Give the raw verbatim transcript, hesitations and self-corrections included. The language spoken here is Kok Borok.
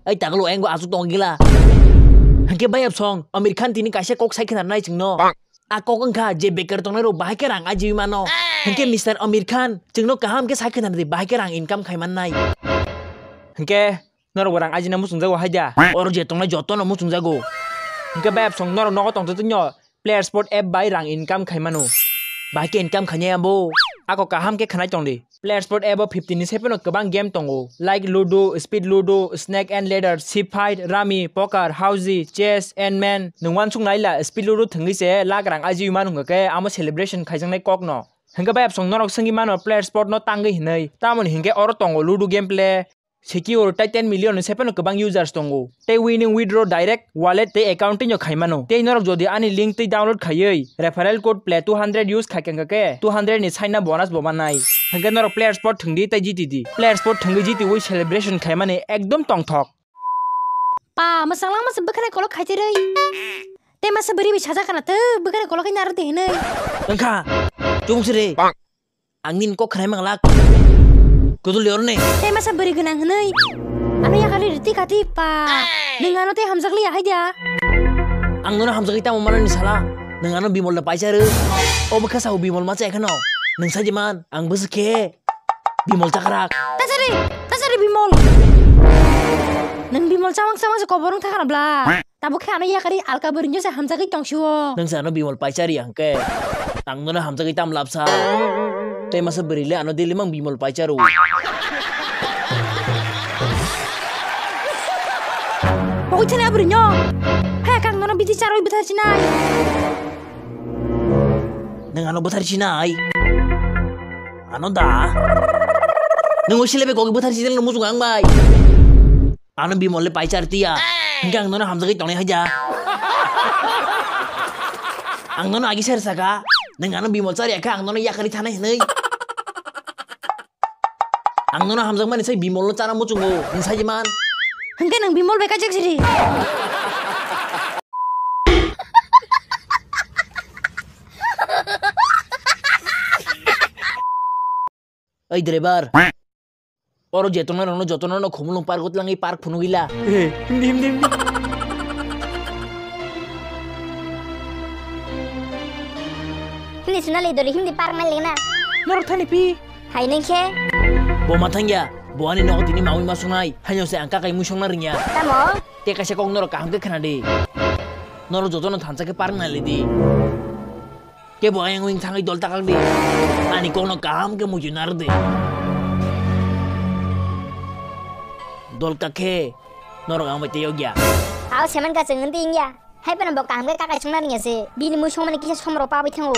Ai taglo engo asuk tong gila. Hangke bayap song, Amir Khan tini kaisa kok sai khna nai chwngno. A kok wngkha je bekar tongnai rok bahai khe rang ajiwi mano. Hangke Mister Amir Khan, chwngno kaham khe sai khna di bahai khe rang income khai mannai. Hangke norok bo rang ajina muchungjago hai da. Oro je tongnai joto no muchungjago. Hangke bayap song norok nogo tongtwi tongno. Player Sport app bai rang income khai mano. Bahai khe income khainai abo. Ako kaham khe khanai tong di. Player Sport app o fifty ni sai phano kwbang game tongo, like Ludo, Speed Ludo, Snake and Ladder, Ship Fight, Rummy, Poker, Housie, Chess, and Man. Nwng uansuk nai la, Speed Ludo thwngwi se lakh rang ajiwi mano hwnkhe amo celebration khaijaknai kokno. Hwnkhe bai absong norok swngwi mano Player Sport no tangwi hinwi. Tamoni hinkhe oro tongo Ludo gameplay, Secure tei ten million ni sai phano kwbang users tongo. Tei winning withdraw direct wallet tei account twi no khai mano. Tei norok jodi ani link twi download khaiwi referral code play two hundred use khai kha khe two hundred ni sign up bonus bo mannai. Hwnkhe norok Player Sport thwng di tei jiti di. Player Sport thwngwi jitiwi celebration khai mani ekdom tongthok. Pa, mwsang lang masa bwkhani kolok khai twi rwi. Tei masa bwrwi bai sajak kana tw bwkhani kolok naro de hinwi. Wngkha. Chumung siri. Ang nini kok khwnai manglak. Kudul yorni. Tei masa bwrwi gwnang hwnwi. Ano yakali riti kati pa. Nwng ano tei hamjak liya hai dia. Ang nono hamjagwi tamo manani sala. Nwng ano Bimol da paisa rw. O bwkha sao Bimol ma chai khano. Nwng saji man, ang bwswk khe Bimol chakrak. Tasari, tasari Bimol. Nwng Bimol chamang chamang se kobor wng thakana bla. Tabuk khe ano yakari alka bwrwino se hamjagwi tongsiwo. Nwng se ano Bimol paisa ri hwnkhe. Ang nono hamjagwi tam labsa. Tei masa bwrwi le ano daily mang Bimol paisa rw. Pokoi thani abwrwino. Hai kang nono bidi charwi bwthar sinai. Nwng ano bwthar sinai. Ano da. Nwng o silebe kok bwthar sinai muchung ang bai. Ano Bimol le paisa rw tiya. Hingke ang nono hamjagwi tongnai haja. Ang nono agi ser saka. Nwng ano Bimol chari akha ang nono yakari thanai hinwi. Ang nono hamjakmani sai Bimol no chana muchungo. Nwng sai man. Hingke nwng Bimol bai kajak siri. Oi driver. Oro je tongnai rokno jotono no khumulwng park o twlangwi park phunugwi la. He, himdi, himdi, himdi. Himdi sunali dori himdi park nai lena. Norok thani pi. Hai neng khe. Bo ma thangya, bo ani nogo tini mawi ma sungnai, haino se ang kakai mui songna ringya. Tamo? Te kaisa kok norok kaham khe khna di. Norok jotono thansa khe park nai lidi. Kebo ayang wing thangwi dol takak di. Ani kokno kaham khe muitu narwk di. Dol kak khe norok ang bai tei yokya. Ao semen ka chwng wngdi wngya. Hai phano bo kaham khe kakai chwngna wngya se. Bini mui songmani kisa somro pabai thango.